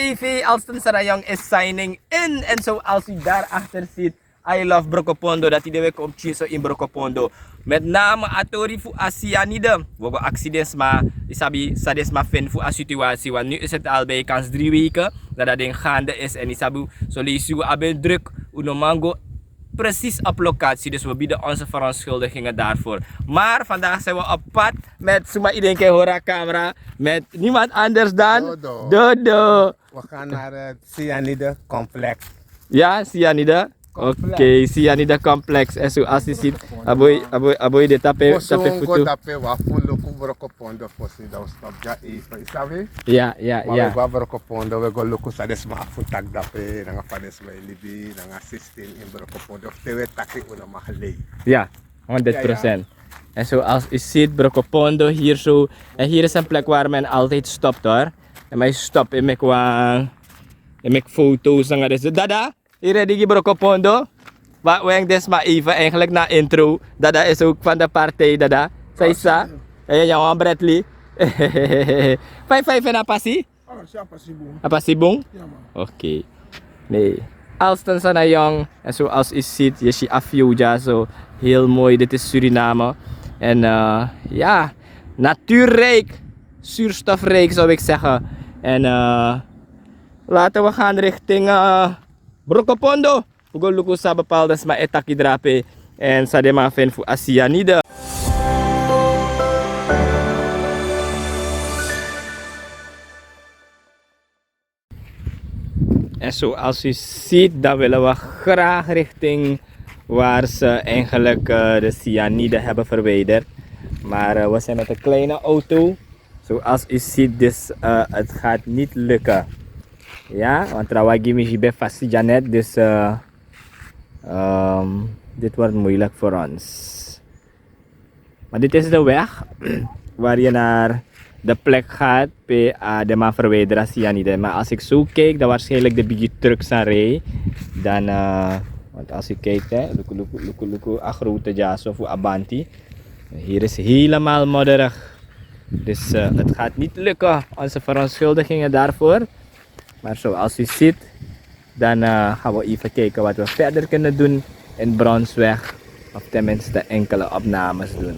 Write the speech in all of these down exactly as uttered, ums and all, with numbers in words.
T V, Alston Sarayong is signing in. En zoals u daar achter ziet, I love Brokopondo, dat iedereen komt zo in Brokopondo. Met name a tori fu a cyanide. We go aksi den sma, i sabi san den sma feni fu a situatie. Want nu is het al bijkans drie weken dat dat ding gaande is. En i sabi, zo leisi u abi druk, u no man go precies op locatie. Dus we bieden onze verontschuldigingen daarvoor. Maar vandaag zijn we op pad met, suma, iedereen kan horen, camera. Met niemand anders dan Dodo. Dodo. We gaan naar het cyanide complex. Ja, cyanide. Complex. Oké, cyanide complex. En zoals u ziet, a boi, a boi, a boi de tapu, tapu futu. Dape wa fu luku Brokopondo fosi, dan we stop daar even, i sabi? Ja, ja, ja. We go Brokopondo, we go luku san den sma abi fu taki dape, nanga fa den sma e libi, nanga systeem in Brokopondo, fu te we taki u no mag lei. Ja, honderd procent. En zoals u ziet, Brokopondo hier zo. En hier is een plek waar men altijd stopt, hoor. En men stopt, en maak wan, en maak foto's, nanga deze. Dada, hier ready gi Brokopondo. Wa, wen den sma even eigenlijk na intro. Dada is ook van de partij, Dada. Saisa. En ja, wan Bradley. Vijf vijf en a pasi? Ah, si a pasi bun. A pasi bun? Ja, man. Oké. Nee. Alston Sarayong. En zoals u ziet, je ziet Afioja zo. Heel mooi, dit is Suriname. En eh, ja, natuurrijk, zuurstofrijk zou ik zeggen. En eh, laten we gaan richting eh, Brokopondo. Fu go luku san bepaalde sma e taki drape. En san den man feni fu a cyanide. En zoals u ziet, dan willen we graag richting waar ze eigenlijk eh, de cyanide hebben verwijderd. Maar eh, we zijn met een kleine auto. Zoals u ziet, dus eh, het gaat niet lukken. Ja, want trawan gi mi si ben fasi dyanet, dus eh, ehm, dit wordt moeilijk voor ons. Maar dit is de weg waar je naar de plek gaat pe a den man verwijderen a cyanide. Maar als ik zo kijk, dan waarschijnlijk de bigi truck san rij. Dan, eh, want als u kijkt, hè, luku, luku, luku, luku, a grote dyaso fu Abanti. Hier is helemaal modderig. Dus eh, het gaat niet lukken. Onze verontschuldigingen daarvoor. Maar zoals u ziet, dan eh, gaan we even kijken wat we verder kunnen doen in Brownsweg. Of tenminste enkele opnames doen.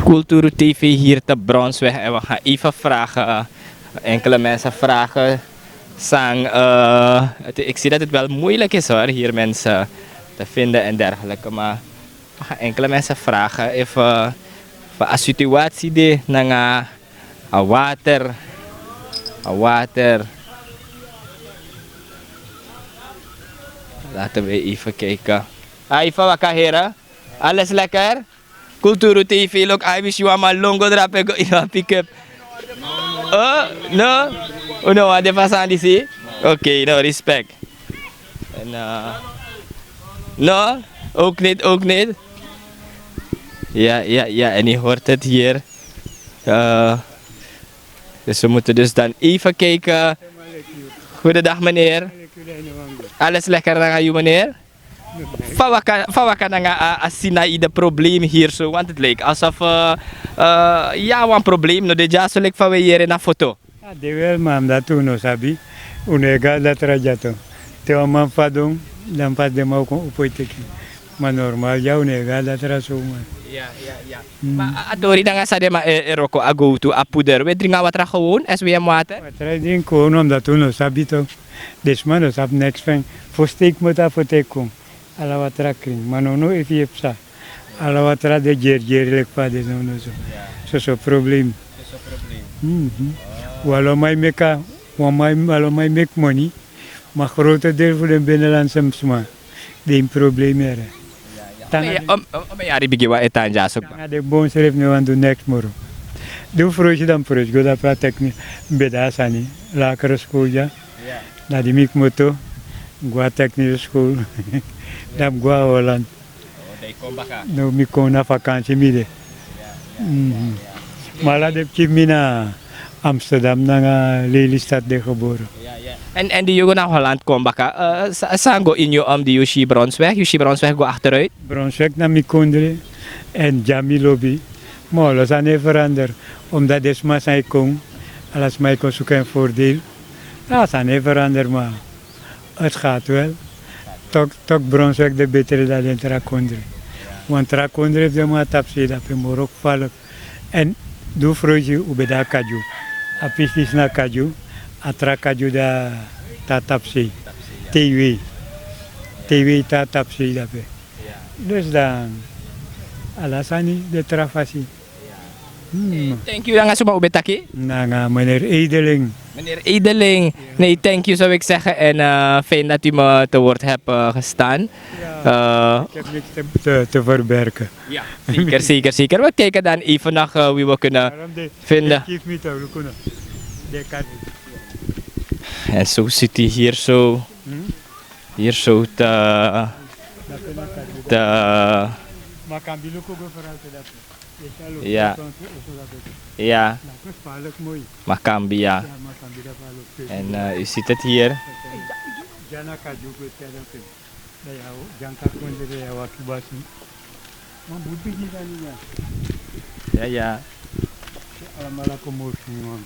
Kulturu T V hier te Brownsweg en we gaan even vragen, eh, enkele mensen vragen. Sang, eh, het- ik zie dat het wel moeilijk is, hoor, hier mensen te vinden en dergelijke. Maar we gaan enkele mensen vragen even, eh, voor a situatie di nanga a water. A water. Laten we even kijken. Hi, fa waka, heren. Alles lekker? Kulturu T V, look, I wish you a man longo drape go in a pick-up. Oh, no? Unu no wani de fa sani disi? Oké, no, respect. En eh, no, ook niet, ook niet. Ja, ja, ja, en u hoort het hier. Eh, dus we moeten dus dan even kijken. Goedendag, meneer. Alles lekker nanga u, meneer? Fa waka, fa waka nanga a, a cyanide probleem hier zo, want het lijkt alsof eh, eh, ya wan probleem no de dyaso, lijkt fa we hier in a foto. A de wel, ma dati unu no sabi. Unu e go a datra dyaso. Te wan man fadon, dan pas den man o kon opo e teki. Ma normaal ya unu e go a datra so, man. Ya, ya, ya. Ma a, a tori nanga san den man e, e wroko a gowtu, a puder, we dringi a watra gewoon, S W M water? Watra e dringi gewoon, omdat unu no sabi toch. Den sma no sabi neks fu en. Fosi te i kmoto a foto e kon, ala watra krin. Ma nownow efu yu e psa, ala watra de dyeridyeri leki fa a de nownow so. Soso problem. Mhm. Wan lo man e meki a, wan man, wan lo man e meki moni. Ma grote deel fu den benelanse sma de ini problem, yere. Omeni yari bigi wan e tan dyaso kba? Nanga den bon srefi no wani du neks moro. Di un froisi dan mi froisi go dape a tekni, mi ben de a sani, lakere skol dya. Dan di mi kmoto, mi go a teknische school. Dan mi go a Holland. No, mi kon na vakansi mi de. Mhm. Ma ala den pikin fu mi na Amsterdam nanga Lelystad de gebore. En, en di yu go na Holland kon baka, eh, sa- san go in yu om di yu si Bronsweg, yu si Bronsweg go achteruit? Bronsweg na mi kondre en dya mi lobi. Ma olo sani e verander, omdat den sma san e kon, ala sma e kon suku en voordeel. A sani e verander, ma het gaat wel. Tok tok Bronsweg de betre dan den tra kondre. Wan tra kondre fu den man a tapsei dape moro gevaarlijk. En di un froisi un ben de na Kadju. A pisi disi na Kadju, a tra Kadju de na tapsei. Te yu e, te yu e tan na tapsei dape. Dus dan ala sani de tra fasi. Thank you, nanga suma un ben taki? Nanga meneer Edeling. Meneer Edeling. Nee, thank you, zou ik zeggen. En eh, fijn dat u me te woord hebt eh, gestaan. Eh, Ik heb niks te, te, te verbergen. Ja, zeker, zeker, zeker. We kijken dan even nog eh, wie we kunnen Daarom de, vinden. Geef me toch, look, no. De kat. En zo zit hij hier zo. Hier zo te. Te. Maar kan die look ook overal te dat. Ja. Ja. Makambi, ja. En eh, u ziet het hier. Jana Kajuku Tedake. Da ya Janka Kondre ya Wakibasi. Man, buti kita ni ya. Ja, ja. Alamala commotie, man.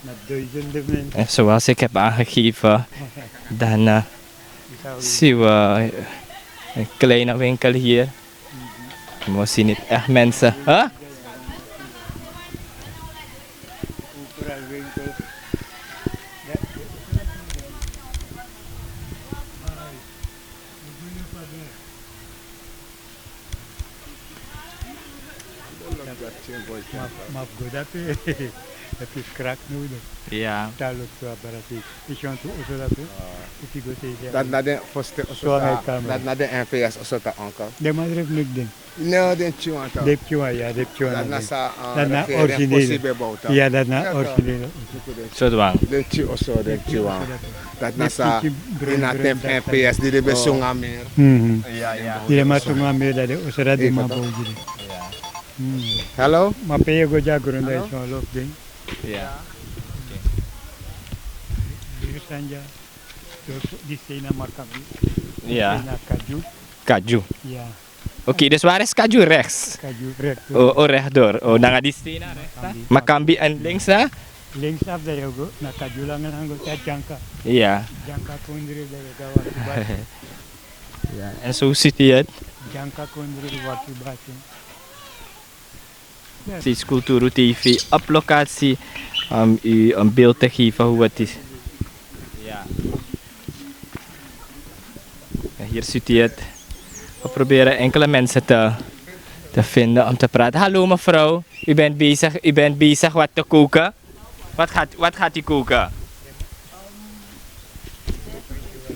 Na duizenden mensen. En zoals ik heb aangegeven, dan eh, zien we een kleine winkel hier. We zien niet echt mensen. Huh? Ma fu go dape efu yu skrak nodig. Ja. Talo tu a barati. Isi wantu oso dape. Isi go sei. Dat na den foste oso. Dat na den N P S oso ta onkel. Den man dref meki den. No, den pikin wan ta. Den pikin wan, ya, den pikin wan. Dat na sa regering fosi ben bouta. Ya, dat na originele. So dwang. Den pikin oso, den pikin wan. Dat na sa ini a ten fu N P S di den ben sunga meer. Di den man sunga meer, dat den oso dat den man bouta. Hello? Ma pe yu go dya gronda yu son lof den. Ya. Diri sanja. Disi na Makambi. Ya. Na Kaju. Kaju. Ya. Oké, dus waar is Kaju rechts? Kaju rechts. Oh, oh rechtdoor. Oh, nanga disi na rechts. Makambi en links na? Links af daar yu go. Na Kaju langa langa go ta Janka. Ya. Janka Kondre daar yu go Wakibasi. Ja, en zo ziet u het. Janka Kondre Wakibasi. Steeds Culturu T V op locatie om u een beeld te geven hoe het is. Ja. Ja, hier ziet u het. We proberen enkele mensen te, te vinden om te praten. Hallo mevrouw, u bent bezig, u bent bezig wat te koken. Wat gaat, wat gaat u koken?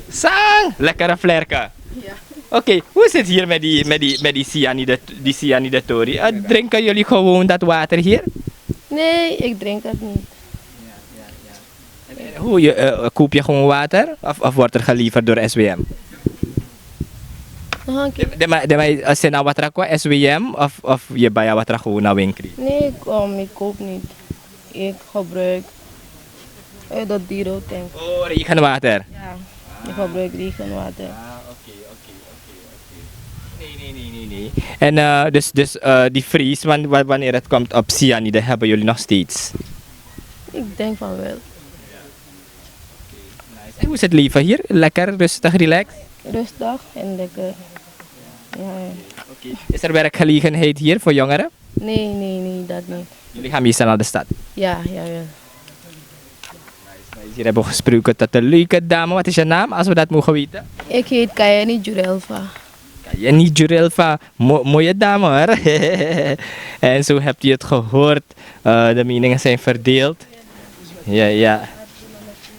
Sang, lekkere vlerken. Ja. Oké, hoe is het hier met die, met die, met die cyanide, die cyanide tori? Eh, drinken jullie gewoon dat water hier? Nee, ik drink het niet. En hoe, je, eh, koop je gewoon water of, of wordt er geleverd door S W M? Nog een keer. De, de, de, de, als je naar water komt, S W M of, of je bij water gewoon naar Winkri? Nee, ik, um, ik koop niet. Ik gebruik eh, dat diro tank. Oh, regenwater. Ja, ik gebruik regenwater. Ah, oké, oké, oké, oké. Nee, nee, nee, nee, nee. En eh, dus, dus eh, die vrees, wan- wa- wanneer het komt op cyanide, hebben jullie nog steeds? Ik denk van wel. En hoe is het leven hier? Lekker, rustig, relaxed? Rustig en lekker. Ja, ja. Oké. Is er werkgelegenheid hier voor jongeren? Nee, nee, nee, dat niet. Jullie gaan meestal naar de stad? Ja, jawel. Hier hebben we gesproken tot de leuke dame. Wat is je naam, als we dat mogen weten? Ik heet Kayani Jurelva. Kayani Jurelva, mo- mooie dame hoor. En zo hebt u het gehoord. Eh, de meningen zijn verdeeld. Ja, ja.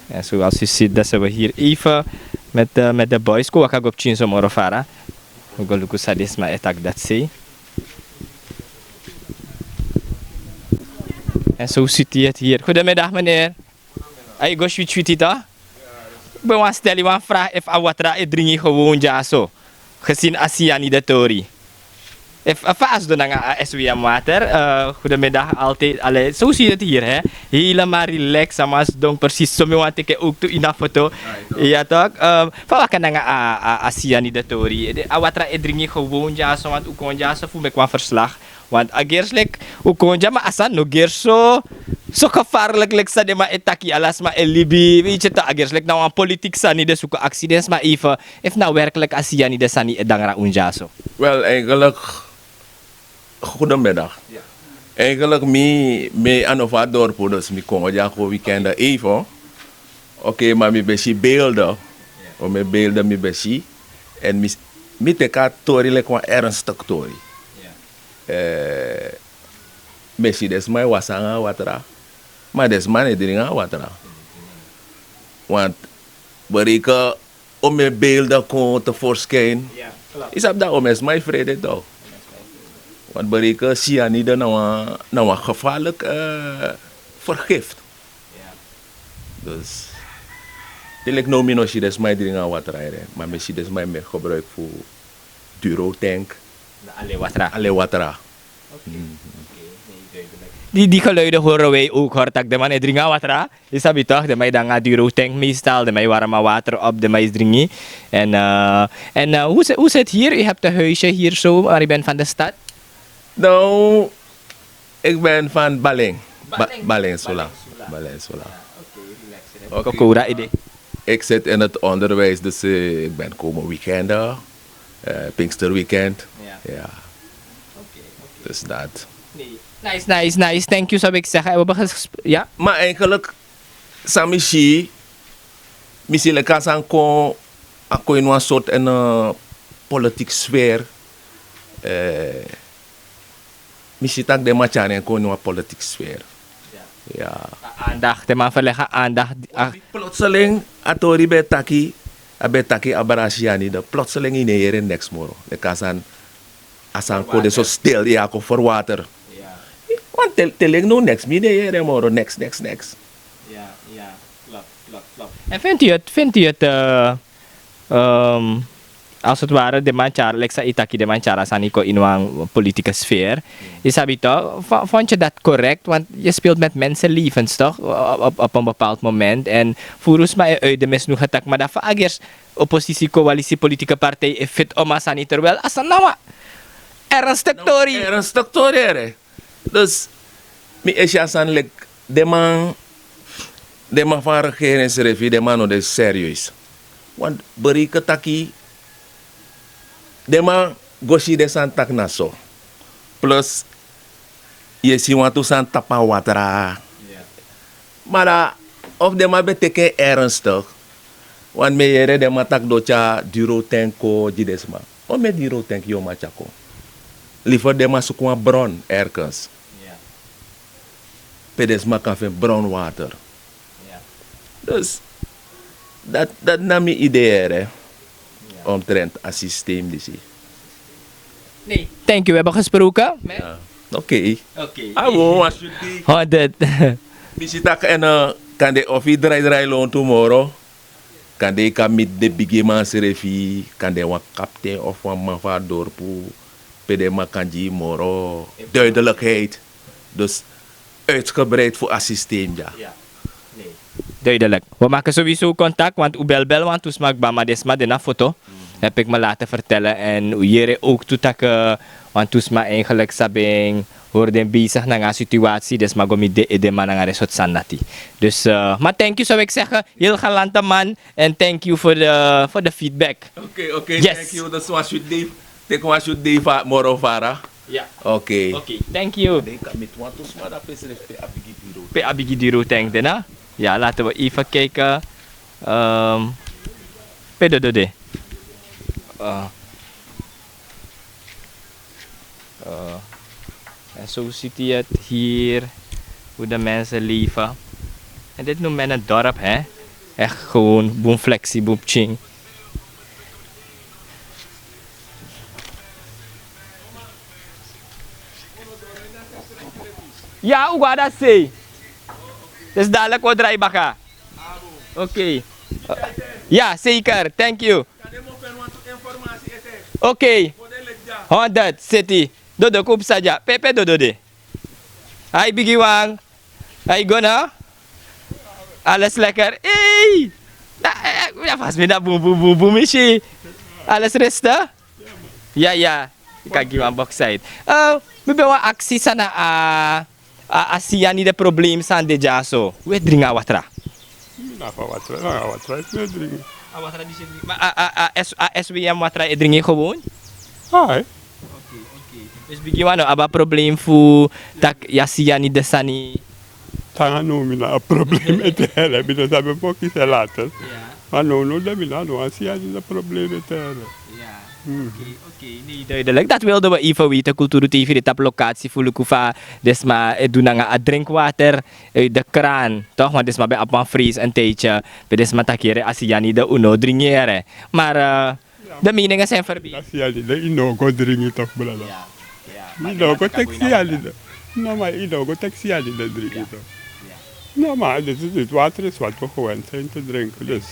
En zoals u ziet, dat zijn we hier even met, eh, met de boys. Ko waka go pikin so moro fara. We go luku san den sma e taki dati sei. En zo ziet u het hier. Goedemiddag meneer. A yu go switi switi toch? Ben wan stel yu wan vraag efu a watra e dringi gewoon dyaso. Gezien a cyanide tori. Efu a fasi dun nanga a S W M water, eh, goedemiddag altijd. Allee, zo zie je het hier, hè. Helemaal relaxed, sama sidon precies. So mi want teke ook tu in a foto. Ja, toch? Ehm, fa waka nanga a, a, a cyanide tori. De, a watra e dringi gewoon dyaso, want u kon dyaso fu meki wan verslag. Want a gersi leki u kon dya, ma a sani no gersi so, so gevaarlijk leki san den man e taki, ala sma e libi. Weet je toch, a gersi leki na wan politiek sani, den suku aksi den sma even. Efu na werkelijk a cyanide sani e dangra un dyaso. Wel, eigenlijk, goedemiddag. Ja. Eigenlijk, mi, mi a no fu a dorpu, dus mi kon dya kon weekend even. Oké, maar mi ben si beelden. Ja. O mi beelden mi ben si. En mi, mi teki a tori leki wan ernstig tori. Ja. Eh, mi e si den sma e wasi nanga watra. Ma den sma no e dringi a watra. Want bereken, o mi beelden kon tevoorschijn. Ja, klopt. Yu sabi dati o mi sma e frede toch. Want bereken cyanide na wan, na wan gevaarlijk, eh, vergift. Ja. Dus, te leki now mi no si den sma e dringi a watra, ma mi e si den sma e meki gebruik fu duro tank. Na ale watra. Ale watra. Oké, oké, nee, duidelijk. Die, die geluiden horen wij ook, hoor. Tak den man e dringi a watra. Yu sabi toch, den man e dringi a duro tank meestal, den man e warm a water op, den man e dringi. En, eh, en, eh, hoe zi-, hoe zit hier? U hebt een huisje hier zo, maar u bent van de stad? Nou, ik ben van Baleng. Ba-, Baleng. Baleng Sula. Baleng Sula. Baleng Sula. Ja, oké, relax, relax. Oké. Kokora ide. Ik zit in het onderwijs, dus, eh, ik ben komen weekenden, eh, Pinksterweekend. Ja. Ja. Oké, oké. Dus dat. Nee. Nice, nice, nice. Thank you, zou ik zeggen. We hebben gesp-, ja? Maar eigenlijk, san mi si, mi si leki a sani kon, a kon in wan soort en, eh, politiek sfeer. Eh, mi si tak' den man tyari en kon in wan politiek sfeer. Ja. Ja. A aandacht, den man verleg a aandacht. Plotseling, a tori ben e taki, a ben e taki abra cyanide. Plotseling yu no e yere niks moro. Leki a sani, a sani kon de so stil, ya, kon verwater. Ja. Want te, te leki now niks mi no e yere moro, niks, niks, niks. Ja, ja, klopt, klopt, klopt. En vindt u het, vindt u het, eh, ehm, als het ware, den man tyari, leki san yu taki, den man tyari a sani kon in wan politieke sfeer. Hmm. Yu sabi toch, vo-, vond je dat correct? Want je speelt met mensenlevens, toch? Op, op, op een bepaald moment. En furu sma e uit de misnoegen taki, maar dat vergers oppositie, coalitie, politieke partij e fit om a sani, terwijl a sani na wan ernstig tori. Ernstig tori, here. Dus, mi e si a sani leki den man, den man fu a regering srefi, den man no de serieus. Want bereken taki, den man go si den sani tak' na so. Plus, yu e si wantu sani tapu a watra. Ja. Ma dan, of den man ben teki en ernstig, want mi e yere den man taki den o tyari duro tank kon gi den sma. Omeni duro tank yu o man tyari kon? Liever den man suku wan bron ergens. Ja. Pe den sma kan feni bron water. Ja. Dus, dat, dat na mi idee, here. Ja. Omtrent a systeem disi. Nee, thank you. We hebben gesproken. Ja. Oké. Oké. Awo, wan switi. Honderd. Mi si tak' en, eh, kande of yu drai drai lontu moro. Kande yu kan miti den bigiman srefi, kande wan kapten of wan man fu a dorpu, pe den man kan gi yu moro duidelijkheid. Dus, uitgebreid fu a systeem, ja. Ja. Nee. Duidelijk. We maken sowieso contact, want u bel bel wantu sma kba, ma den sma de na foto. Heb ik me laten vertellen. En u yere ook tu tak', eh, wantu sma eigenlijk sabi, hoor den bezig nanga a situatie, den sma go miti den edeman nanga den sortu sani dati. Dus, eh, maar thank you, zou ik zeggen. Heel galante man. En thank you voor de, voor de feedback. Oké, oké, yes. Thank you. Dus wan switi dei, teki wan switi dei fu moro fara. Ja. Oké. Oké, thank you. Den kan miti wantu sma dati pe srefi pe a bigi duro. Pe a bigi duro tank de na? Ja, laten we even kijken. Ehm, pe dodode. Eh, eh, en zo ziet u het hier, hoe de mensen leven. En dit noemt men een dorp, hè? Echt gewoon boem flexi, boem tjing. Ya, un go na sei. Dus dadelijk we draaien baka. Oké. Ja, zeker. Thank you. Oké. Honderd, seti. Dodo, kon psa dya. Pe, pe Dodo de? Ai, bigi wan. Ai, go no. Alles lekker. Ei! Na, eh, eh, na fasi mi na bun, bun, bun, bun, mi si. Alles rustig? Ya, ya. Yu kan gi wan box side. Eh, mi ben wani aksi san na a, a, a Siani de problem san de dyaso. Un e dringi a watra? Na fa watra, na watra yu no e dringi. A watra disi e dringi. Ma a, a, a, S, a S W M watra e dringi gewoon? Ai. Oké, oké. Dus bigi wan no abi a problem fu taki a Siani de sani. Te nanga now mi no abi problem ete, mi no sabi fu kisi later. Ya. Ma now, now de mi no abi no wan Siani de problem ete. Ya. Hmm. Oké, oké. Nee, duidelijk. Dat wilden we even weten. Kulturu T V de tapu locatie fu luku fa den sma e du nanga a drinkwater uit de kraan. Toch? Want den sma ben abi wan vrees een tijdje. Pe den sma taki yere a Siani de un no dringi yere. Maar, eh, de meningen zijn verdeeld. A Siani de yu no go dringi toch, brada? Ya, ya. Yu no go teki Siani de. No, ma yu no go teki Siani de dringi toch? Ya. No, ma dit is, dit water is wat we gewend zijn te drinken. Dus,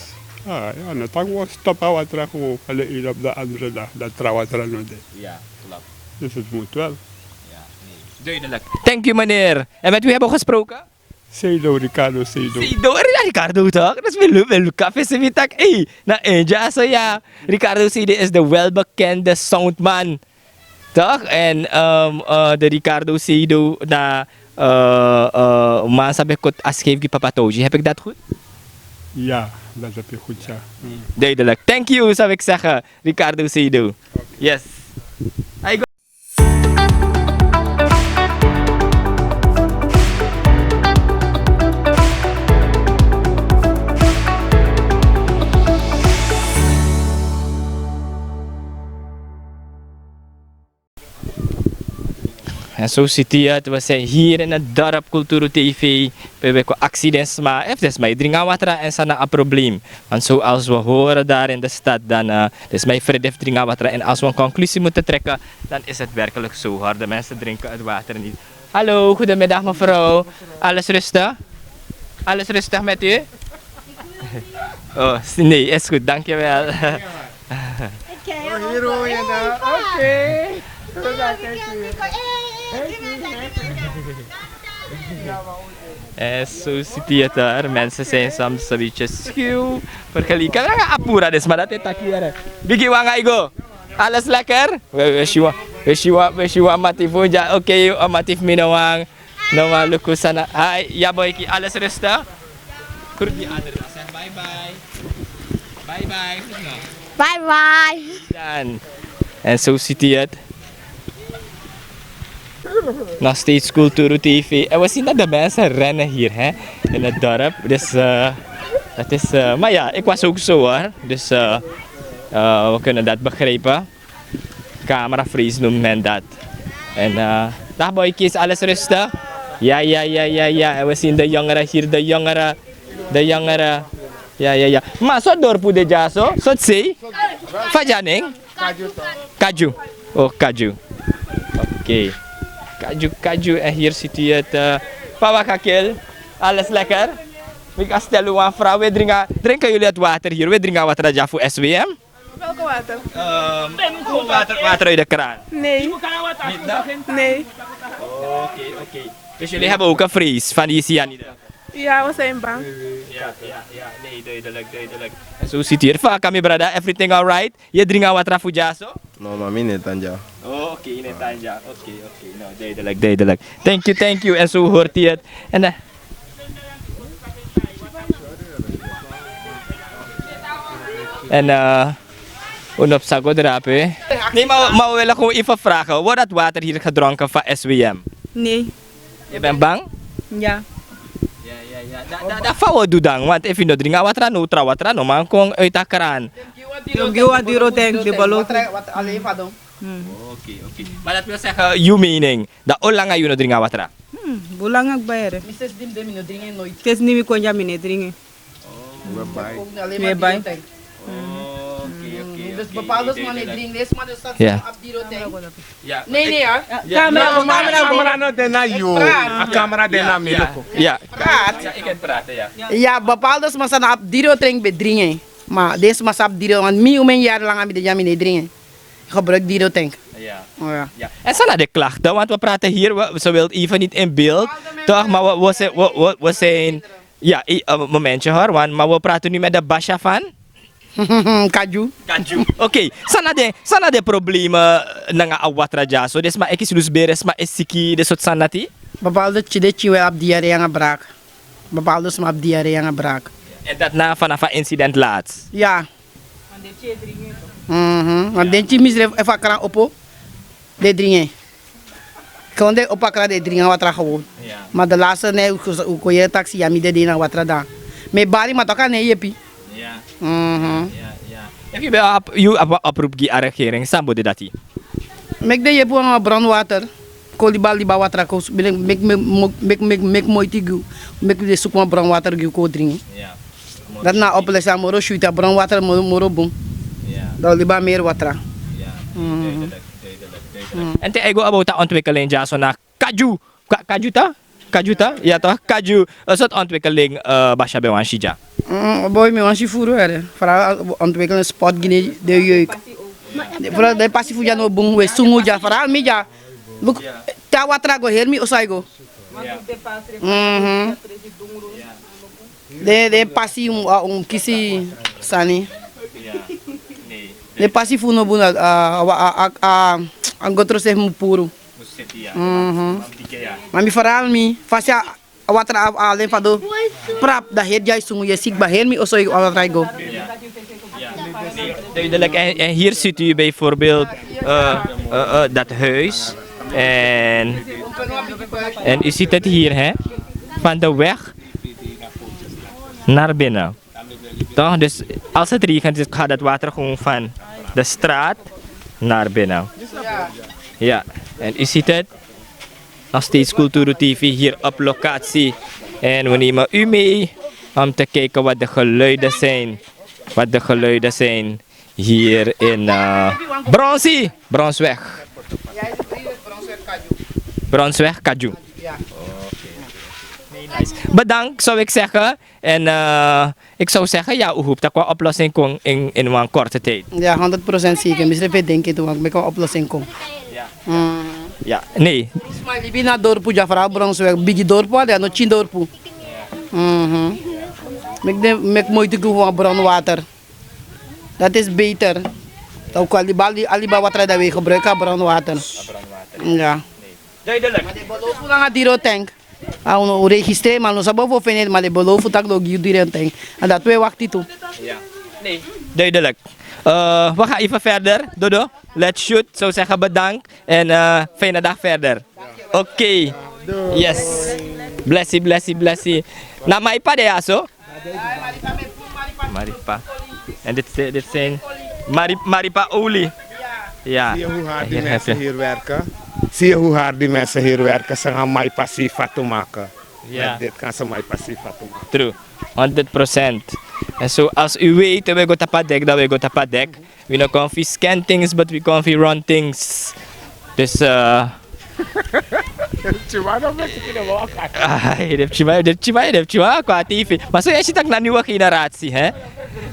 ah, ja, dan tak we stop a watra gewoon van de een op de andere dag. Dat tra watra no de. Ja, klopt. Dus het moet wel. Ja, nee. Duidelijk. Thank you, meneer. En met wie hebben we gesproken? Seido, Ricardo Seido. Seido, Ri-, Ricardo toch? Dat is wel leuk, wel leuk. Café Civitak. Hey, na India, so ja. Ricardo Seido is de welbekende soundman. Toch? En, ehm, eh, de Ricardo Seido na, eh, eh, man san ben koti a schijf gi Papa Toji. Heb ik dat goed? Ja, dat heb je goed, ja. Mm. Duidelijk. Thank you, zou ik zeggen, Ricardo Seido. Yes. Hij go- En zo ziet u het, we zijn hier in het dorp Kulturu T V, pe we kon aksi den sma, efu den sma e dringi a watra èn san na a probleem. Want zoals we horen daar in de stad, dan, eh, den sma e frede fu dringi a watra. En als we een conclusie moeten trekken, dan is het werkelijk zo, hoor. De mensen drinken het water niet. Hallo, goedemiddag mevrouw. Alles rustig? Alles rustig met u? Oh, s-, nee, is goed, dankjewel. Oké, oké. Eh, zo ziet u het er. Mensen zijn soms een beetje schuw vergeleken. Nanga a puru den sma dati e taki yere. Bigi wan, a e go. Alles lekker? We, we si wan, we si wan, we si wan mati fu dya. Oké, a mati fu mi no wani, no wani luku san na. Hi, ya boyki, alles rustig? Groet die andere dan, zeg bye bye. Bye bye, goed nog. Bye bye. Dan. En zo ziet u het. Nog steeds Kulturu T V. En we zien dat de mensen rennen hier, hè, in het dorp. Dus, eh, dat is, eh, maar ja, ik was ook zo, hoor. Dus, eh, eh, we kunnen dat begrijpen. Cameravrees noemt men dat. En, eh, dag boykies, alles rustig? Ja, ja, ja, ja, ja. En we zien de jongeren hier, de jongeren, de jongeren. Ja, ja, ja. Ma, sortu dorpu de dyaso? Sortu sei? Fa dya nen? Kaju. Oh, Kaju. Oké. Kaju, Kaju. En hier ziet u het, eh, Papa Kakel. Alles lekker? Mi kan stel u wan vraag. We dringi, drinken jullie het water hier? We dringi water dya fu S W M? Welke water? Ehm, water, water uit de kraan. Nee. Niet, toch? Nee. Oké, oké. Dus jullie hebben ook een vrees van die cyanide? Ja, we zijn bang. Ja, ja, ja. Nee, duidelijk, duidelijk. En zo ziet u hier. Fa kan mi brada, everything alright? Yu e dringi water fu dyaso? No, ma mi no e tan dya. Oh, oké, yu no e tan dya. Oké, oké. No, duidelijk, duidelijk. Thank you, thank you. En zo hoort u het. En, eh, en, eh, un no psa go drape. Nee, maar, maar we willen gewoon even vragen. Wordt dat water hier gedronken van S W M? Nee. Je bent bang? Ja. Ja, ja, ja. Da, da, da fa wi o du dan? Want efu yu no dringi a water, no tra water no man kon uit a kraan. Yu o gi wan diro tank, den bolo. Water, water, alleen van doen. Hmm. Oké, oké. Maar dat wil zeggen, yu mening, dan o langa yu no dringi a water? Hmm, bun langa kba yere. Mi sesi di mi de mi no dringi en nooit. Sesi di mi kon dya mi no e dringi. Oh. We bai. We bai. Oké, oké, oké. Dus bepaalde sma no e dringi, den sma dus san abi diro tank. Ja. Nee, nee, ja. Camera, camera, camera no de na yu. A camera de na mi, luku. Ja. Ja, ik kan praten, ja. Ja, bepaalde sma san abi diro tank ben dringi. Ma den sma san abi diro, want mi, un men yari langa mi de dya mi no e dringi. Gebruik diro tank. Ja. Ja. En sana de klachten, want we praten hier, we, ze wilt even niet in beeld. Toch, maar we, we, zijn- we, we, we zijn. Ja, i- een momentje hoor, want, maar we praten nu met de Basha van. Kadju. Kadju. Oké, sana de, sana de problemen nanga a watra dya. So, dus maar ik is lusbere, maar is siki, de soort sanati. Bepaalde tjidetji wel op diarree en braak. Bepaalde sma op diarree en braak. En dat na vanaf een incident laatst? Ja. Mhm. Want den tyi misrefi efu a kran opo, den dringi en. Kon den opo a kran, den dringi a watra gewoon. Ma de laatste ne un kon yere taki ya mi dede ini a watra dan. Mi e bari ma toku a no e yepi. Mhm. Efu yu ben abi yu abi wan oproep gi a regering, san bo de dati? Meki den yepi wan bron water. Kon libi a libi a watra kon meki meki meki meki moiti gi un. Meki den suku wan bron water gi un kon dringi. Dati na a oplossing, a moro switi, a bron water moro moro bun. Dan un libi a meri watra. En te a e go about a ontwikkeling dya so na kadyu. Kadyu ta? Kadyu ta? Ya toch, kadyu. Een soort ontwikkeling, Basha, ben wan si dya? Boi, mi wan si furu here. Fara ontwikkeling spot gini de yeuk. Fara de pasi fu dya no bun, we sungu dya fara mi dya. Te a watra go heri mi oso a e go. Den den pasi un kisi sani. Den pasi fu no bun, a gotro sefi mu puru. Ma mi fara mi fasi a watra alen fadon. Prap dan heri dya e sungu, yu e si kba heri mi oso a watra e go. Duidelijk. En hier ziet u bijvoorbeeld dat huis. En u ziet het hier, hè, van de weg naar binnen. Toch? Dus als het regent, gaat het water gewoon van de straat naar binnen. Ja, en u ziet het. Nog steeds Culturu T V hier op locatie. En we nemen u mee om te kijken wat de geluiden zijn. Wat de geluiden zijn hier in Bronsi, Bronsweg. Bronsweg, Kadju. Bedankt, zou ik zeggen. En ik zou zeggen, ja, u hoopt dat qua oplossing kon in, in een korte tijd. Ja, honderd procent zeker. Misschien ben ik denken dat ik een oplossing kom. Ja, nee. Sma e libi na dorpu dya, vooral Bronsweg, bigi dorpu, a de no tyin dorpu. Meki moiti gi un wan bron water. Dat is beter. Dan un kon libi a libi a watra dan we gebruik a bron water. Ja. Duidelijk. Ma den belofu nanga diri o tank. A un registreer ma un no sabi fu feni, ma den belofu taki den o gi un diri o tank. En dat we wakti tu. Duidelijk. We gaan even verder, Dodo. Let's shoot, zou zeggen bedankt en fijne dag verder. Oké. Yes. Blessi, blessi, blessi. Na Maipa de ya so. Maripa. En dit zijn Maripa olie. Ja. Zie je hoe hard die mensen hier werken? Zie je hoe hard die mensen hier werken? Ze gaan Maipa si fatu maken. Ja. Met dit gaan ze Maipa si fatu maken. True. Honderd procent. En zo als u weet, we go tapadek, dan we go tapadek. We no come fi scan things, but we come fi run things. Dus eh. Ai, de pikin man, de pikin man, de pikin man, kon a tv. Maar zo je ziet dat na nieuwe generatie, hè.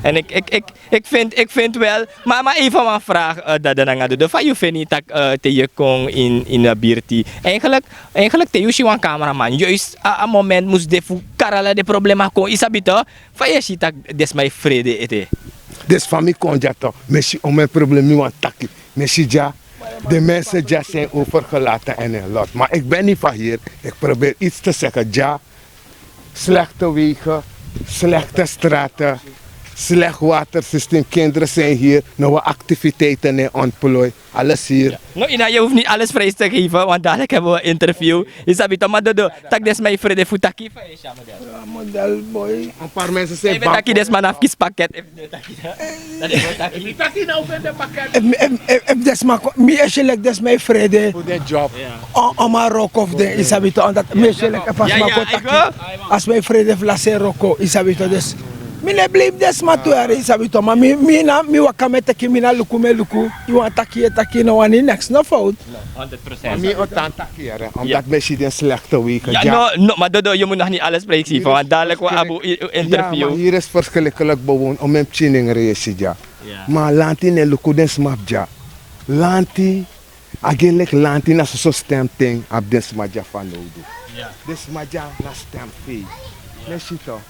En ik, ik, ik, ik vind, ik vind wel, maar, maar even een vraag, uh, dat dan aan de van je vind dat uh, te je kon in, in de buurt. Eigenlijk, eigenlijk te je wan cameraman, juist a, a moment moest de fu karala de problema kon, isabito. Fa yu e si tak' den sma e frede ete? Den sma mi kon dya to, mi e si omeni problema mi wani taki. Mi e si dya, den mensen dya zijn overgelaten en in lot. Maar ik ben niet van hier, ik probeer iets te zeggen dya. Slechte wegen, slechte straten, slecht watersysteem. Kinderen zijn hier, no activiteiten en ontplooi. Alles hier. No, Ina, je hoeft niet alles prijs te geven, want dadelijk hebben we een interview. Isabi, toma dodo, tak' den sma e frede fu taki fa e si a model. Model boy. Een paar mensen zijn bang. Taki den sma na fu kisi pakket. Taki den sma, mi e si leki den sma e frede. Fu den job. Oma roko fu den, isabi to, omdat mi e si leki fa sma kon taki. A sma e frede fu lasi en roko, isabi to, dus. Mi no e blame den sma tu yara, isabi to, ma mi, mi na, mi waka mi e taki, mi na luku mi e luku. Yu wani taki, yu e taki, no wani neks, no fout. Honderd procent. Ma mi o tan taki yara, omdat mi e si den slechte wegen. Ja, no, no, maar dodo, je moet nog niet alles prijsgeven, want dadelijk we hebben een interview. Ja, maar hier is verschrikkelijk bewoond, omeni pikin nengre e si dya. Ma lanti no e luku den sma fu dya. Lanti A gi leki lanti na soso stem ten abi den sma dya fanowdu. Den sma dya na stem fei. Mesito.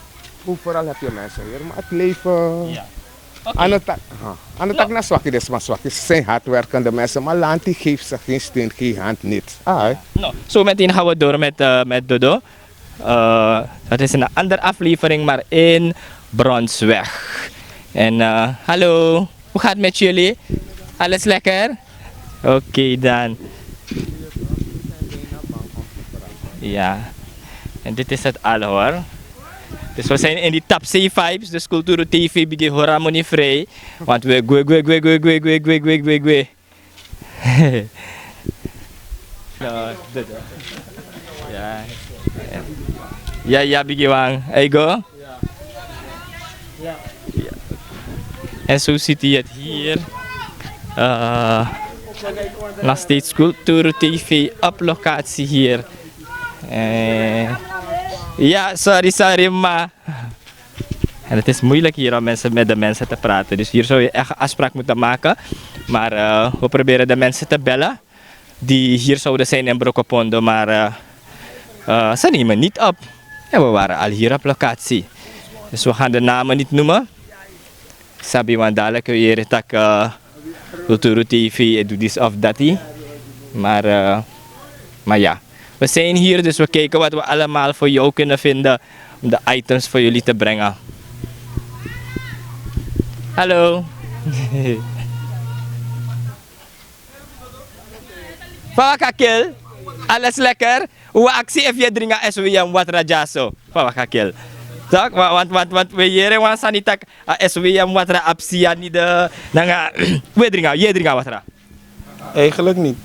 Overal heb je mensen hier, maar het leven. Aan de tak, aan de tak na swaki, desma swaki. Ze zijn hardwerkende mensen, maar lanti geeft ze geen steun, geen hand, niets. Ah, hè? No, zo meteen gaan we door met, eh, met Dodo. Eh, dat is een andere aflevering, maar in Bronsweg. En eh, hallo, hoe gaat het met jullie? Alles lekker? Oké dan. Ja, en dit is het al hoor. Dus we zijn in die Tapsee vibes, dus Culturu T V bigi hora moni vrij. Want we gwe, gwe, gwe. No, dit. Ja. Ja, ja, bigi wang. Hey, go. Ja. En zo ziet u het hier. Eh, nog steeds Culturu T V op locatie hier. Eh, ja, sorry, sorry, ma. En het is moeilijk hier om mensen, met de mensen te praten. Dus hier zou je echt een afspraak moeten maken. Maar eh, we proberen de mensen te bellen die hier zouden zijn in Brokopondo, maar eh, eh, ze nemen niet op. En we waren al hier op locatie. Dus we gaan de namen niet noemen. Sabi, want dadelijk we hier tak eh, Culturu T V, eh, doet dit of dat. Maar, eh, maar ja, we zijn hier, dus we kijken wat we allemaal voor jou kunnen vinden om de items voor jullie te brengen. Hallo. Fa waka, Kel? Alles lekker? Wi aksi efu yu e dringi a S W M watra dyaso. Fa waka, Kel? Tok, want, want, want wi e yere wan sani tak' a S W M watra abi cyanide nanga wi e dringi, yu e dringi a watra? Eigenlijk niet.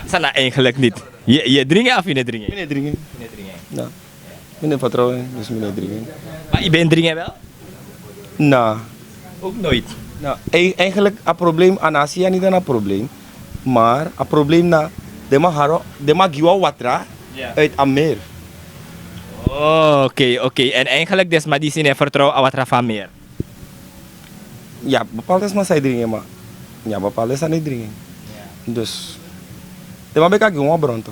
San na eigenlijk niet? Yu e dringi efu yu no e dringi? Mi no e dringi. Yu no e dringi. No. Mi no e vertrouw en, dus mi no e dringi. Ma yu ben dringi wel? No. Ook nooit? No. Ei-, eigenlijk a probleem, a no a cyanide na a probleem. Maar a probleem na den man haro, den man gi wan watra uit a meer. Oh, oké, oké. En eigenlijk den sma disi no e vertrouw a watra fu a meer? Ya, bepaalde sma sa e dringi, ma ya, bepaalde sma no e dringi. Dus den man ben kan gi wan bron tu,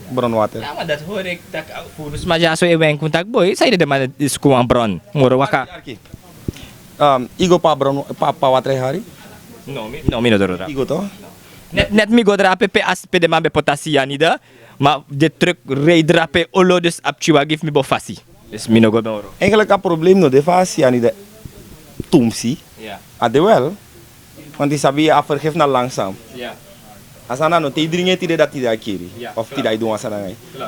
bronwater. Ya, ma dati hori eki tak' furu sma dyaso e wenki un tak' boi, sanede den man e suku wan bron moro waka. Yu go pe a bron, pe a watra e hari? No, mi no doro drape. Yu go tu? Net, net mi go drape pe a, pe den man ben poti a cyanide. Ma den truck rij drape olo, dus a pikin wagi fu mi bo fasi. Dus mi no go doro. Eigenlijk a probleem no de fu a cyanide tumsi. A de wel. Want yu sabi a vergif na langzaam. A sani na no te yu dringi en tide dati yu e kiri. Of tide yu e du wan sani nanga yu.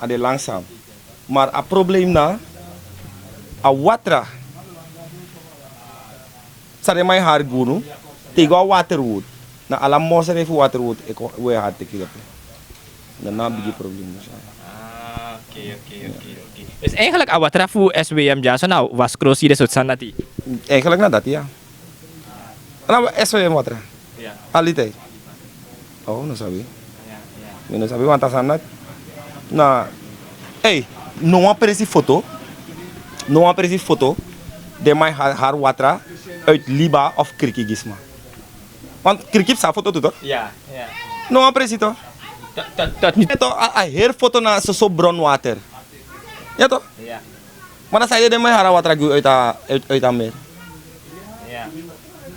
A de langzaam. Maar a probleem na a watra. San den man e hari gi unu, te yu go a Waterwoord, na ala morserefi Waterwoord e kon, wi e hari teki drape. Na a bigi probleem dus. Ah, oké, oké, oké, oké. Dus eigenlijk a watra fu S W M dyaso na waskrosi, den sortu sani dati? Eigenlijk na dati, ya. Na S W M watra. Altijd. Oh, no sabi. Mi no sabi want a sani dati. Na, ei, no wan presi foto. No wan presi foto. Den man e hari, hari watra uit Liba of Kiriki gi sma. Want Kiriki psa foto tu, toch? No wan presi, toch? Tot, tot, tot niet. A, a heri foto na soso bronwater. Ya, toch? Maar dan sanede den man e hari a watra gi unu uit a, uit, uit a meer.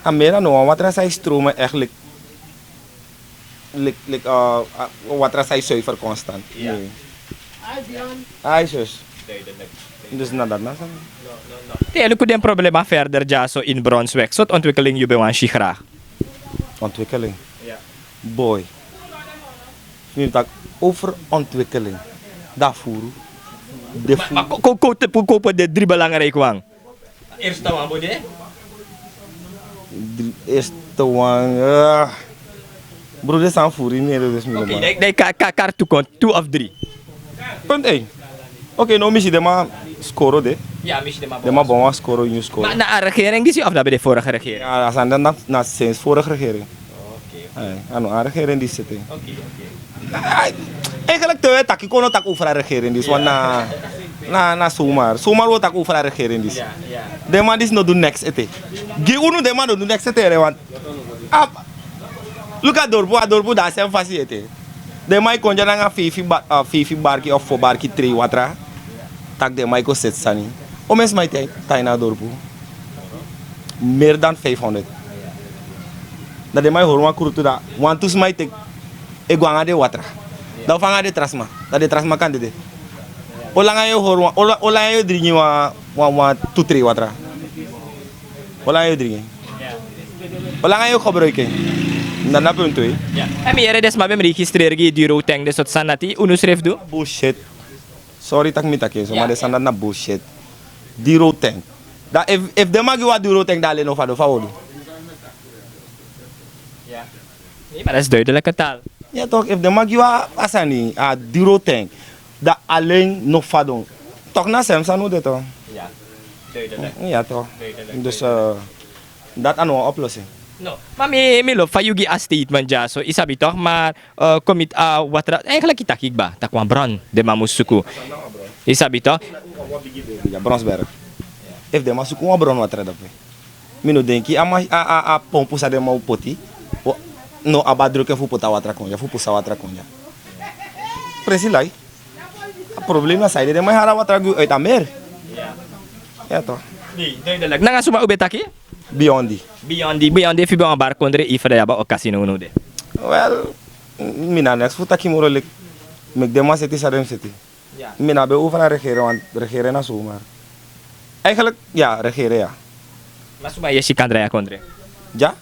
A meer na no wan watra san e stromen eigenlijk. Lik, lik, eh, watra san e zuiver constant. Nee. Ai, zus. Dus na dati na sani. Te yu luku den problema verder dyaso in Bronsweg, sortu ontwikkeling yu ben wani si graag? Ontwikkeling? Boy. Mi taki over ontwikkeling. Dan furu. Ma, ma kon, kon, kon, kon, kon, den dri belangrijke wan. Eerste wan bo de? Dri-, eerste wan, eh, bro, den sani furu ini en, dus mi no man. Oké, dan, dan ka-, ka-, kari tu kon, tu of dri. Punt één. Oké, now mi si den man skoro de. Ya, mi si den man bon wan skoro, nyun skoro. Ma na a regering disi of na be de vorige regering? Ya, a sani na, na sinds vorige regering. Oké, oké. Ai, a no a regering disi ete. Oké, oké. Ai, eigenlijk te wi e taki, kon no taki over a regering disi, want na, na, na zomaar. Zomaar wi o taki over a regering disi. Ya, ya. Den man disi no du niks ete. Gi unu, den man no du niks ete, want, ah, Luku a dorpu, a dorpu dan a seni fasi ete. Den man e kon dya nanga feifi ba- a feifi barki of fo barki trei watra. Tak' den man e kon seti sani. Omen sma e tan- tan ini a dorpu? Meri dan feifi hondro. Dan den man e hori wan krutu dan wantu sma e teki e go nanga den watra. Dan o fa nanga den tra sma? Dan den tra sma kan dede. O langa yu e hori wan o langa yu e dringi wan wan tu trei watra? O langa yu e dringi? O langa yu e gebroiki en? Dan na puntu e. Èn mi yere den sma ben mi registreri gi yu diro ten den sortu sani dati unu srefi du? Bullshit. Sori tak' mi taki en so ma den sani dati na bullshit. Diro ten. Dan efu den man gi wan diro ten dan alen no fadon fa wi o du? Ma dat is duidelike taal. Ya tok' efu den man gi wan a sani a diro ten dan alen no fadon. Tok' na sem sani un de tok'. Ya tok'. Dus dati a no wan oplossing. Ma mi lobi fa yu gi a statement dyaso yu sabi tok' ma komiti a watra eigenlik yu taki kba tak' wan bron den man mus suku. Yu sabi tok'. Bronsberg. Efu den man suku wan bron watra dape, mi no denki a pompu san den man o poti no abi a druku en fu poti a watra kon dya fu pusu a watra kon dya. Presi lai. A problema na san ede den man e hari a watra gi wi uiti a meri. Ya tok'. Nanga suma un ben taki? Beyond di. Beyond di beyond di efu yu ben wan bari kondre yu fa dan yu abi a okasi nownow de? Wel, mi na neks fu taki moro leki meki den man seti san den mus seti. Mi na ben over na regere wan regere na sumar. Eigenlik ya regere ya. Ma suma yesi kan drai a kondre? Dya.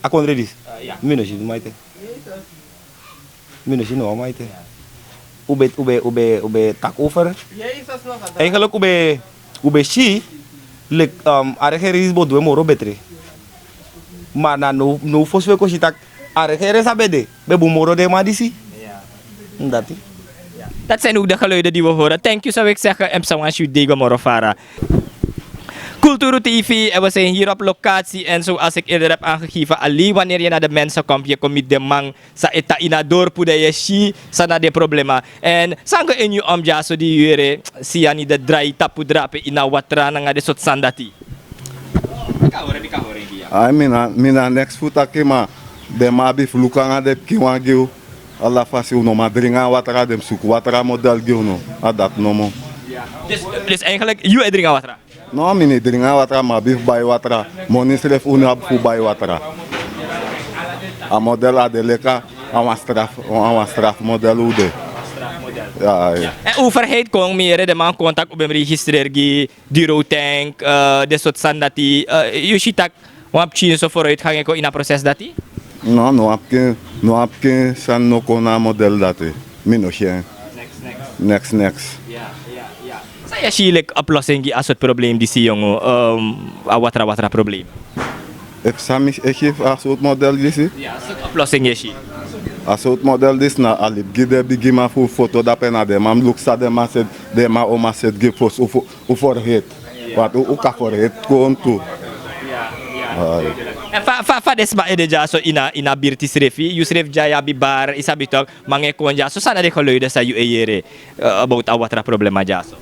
A kondre disi. Mi no si duma ete. Mi no si no wan man ete. Un ben taki over. Eigenlik un ben si leki a regere disi bo du en moro betre. Ma na now fosi un e kon si tak' a regere san ben de ben bun moro den man disi. Dati. Dati seni un de geluide di wi hori tanki san wi e segi en psa wan si un dei go moro fara. Kulturu tv en wi seni hiri op lokasi en so asi eki ederepi angegeven ali waneri yu na de mense kompi yu e kon miti den man san e tan ini a dorpu dan yu e si san na den problema. Èn san go ini yu om dyaso di yu yere si yani de drai tapu drape ini a watra nanga den sortu sani dati? Ai mi na neks fu taki ma den man abi fu luku nanga den pikin wan gi unu. Ala fasi unu man dringi a watra den mus suku watra model gi unu. A dati nomo. Dus eigenlik yu e dringi a watra? No mi no e dringi a watra ma abi fu bai watra. Moni srefi unu abi fu bai watra. A model a de leki a wan strafu model un de. Èn overheid kon mi yere den man kon tak' un ben mus registreri gi diro tank den sortu sani dati. Yu si tak' wan pikin so foruitgang e kon ini a proses dati? No no wan pikin no wan pikin sani no kon na a model dati. Mi no si en. Neks neks. San yu e si leki oplossing gi a sortu problem disi yongu? A watra watra problem. Efu san mi e si fu a sortu model disi? A sortu model disi na a libi gi den bigiman fu foto dape na den man mus luku san den man seti den man o man seti gi fosi un forheti. Wantu un kan forheti kon tu. Èn fa den sma ede dyaso ini a birti srefi yu srefi dya yu abi bari yu sabi tok'? Manga e kon dyaso san na den geluide san yu e yere about a watra problema dyaso?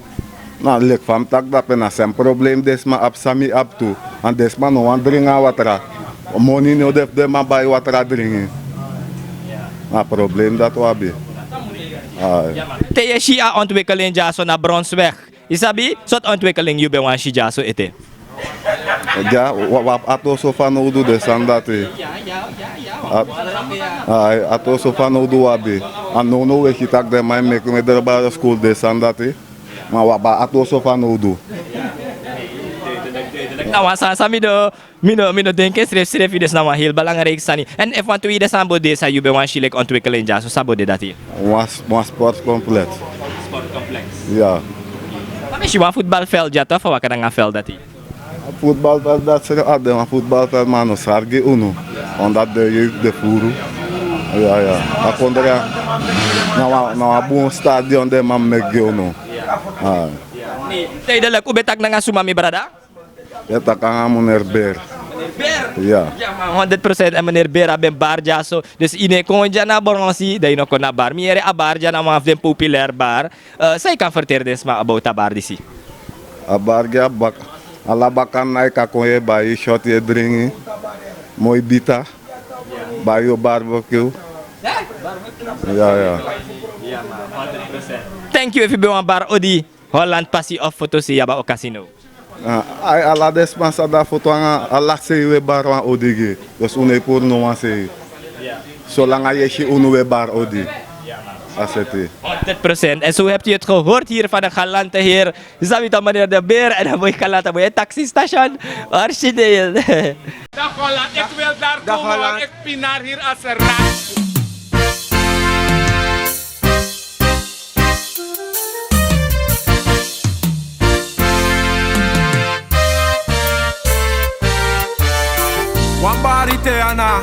Na leki fa mi taki dape na san en problem den sma abi san mi abi tu. Èn den sma no wani dringi a watra. Moni no de fu den man bai watra dringi. Na problem dati un abi. Te yu e si a ontwikkeling dyaso na bronsweg. Yu sabi sortu ontwikkeling yu ben wani si dyaso ete? Dya wi abi ati oso fanowdu den sani dati. Ati oso fanowdu wi abi. A nownow wi e si tak' den man e meki mi e drebare skul den sani dati. Ma wi abi a ati oso fanowdu. Na wan sani san mi no mi no denki en srefsrefi disi na wan heli belangriki sani. Èn efu wan tweide sani bo de san yu ben wani si leki ontwikkeling dyaso san bo de dati? Wan sportcomplex. Ya. Ma mi si wan futbalveld dya to fa waka nanga veld dati? Futbalveld dati srefi a de wan futbalveld ma a no sari gi unu. Omdat den yei fu de furu. Ya ya. A kondre ya na wan bun stadion den man meki gi unu. Teideleki un ben taki nanga suma mi brada? Ya taki nanga meneer ber. Ya. Honderd prosent èn meneer ber a ben bar dyaso. Dus yu no e kon dya na bronsi dan yu no kon na bar mi yere a bar dya na wan fu den populer bar. San yu kan ferteri den sma about a bar disi? A bar gi a baka ala baka na yu kan kon yu e bai yu short yu e dringi. Moi bita. Bayo barbecue. Ya, ya. Thank you. Efu ben wan bar odi, Holland pasi of foto si yaba okasino. Ai, ala den sma san de a foto anga ala sei we bar wan odi gi. Dus unu e puru no wan sei. Solanga yesi unu we bar odi. Aseti. Honderd procent. En zo hebt u het gehoord hier van de galante heer Zabito, meneer De Beer en dan moet je laten bij het taxistation origineel. Dag Holland, ik wil daar komen, want ik pinaar hier als een rat. Wan bari te ana,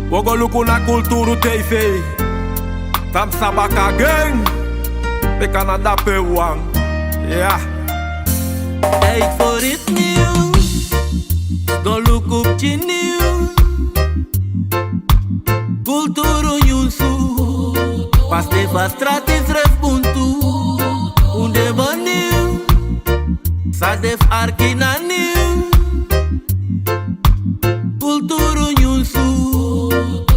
wo go luku na Kulturu T V. Tamsa baka gen, pe Canada pe wan. Ya. Tijd voor iets nieuws. Go luku pikin nieuw. Kulturu nyunsu. Paste fa strati srefi buntu. Un de baniw. San de fu arki na niw. Kulturu nyunsu.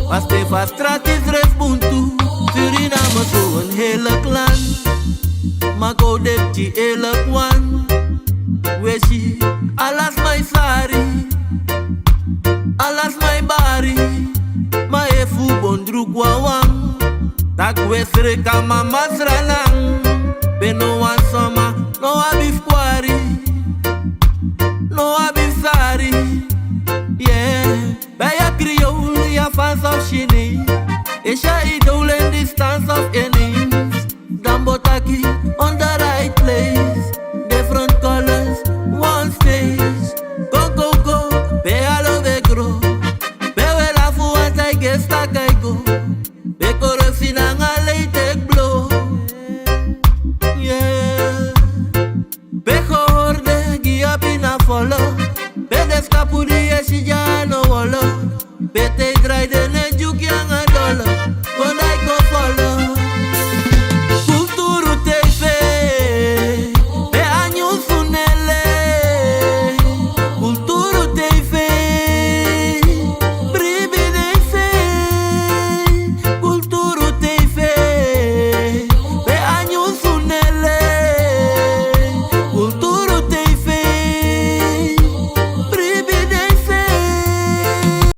Paste fa strati srefi buntu. Suriname so een heerlijk land. Ma kon de pikin eerlijk wan. We si ala sma e sari. Ala sma e bari. Ma efu un bon druku wawan, dan gwe sreka mama sra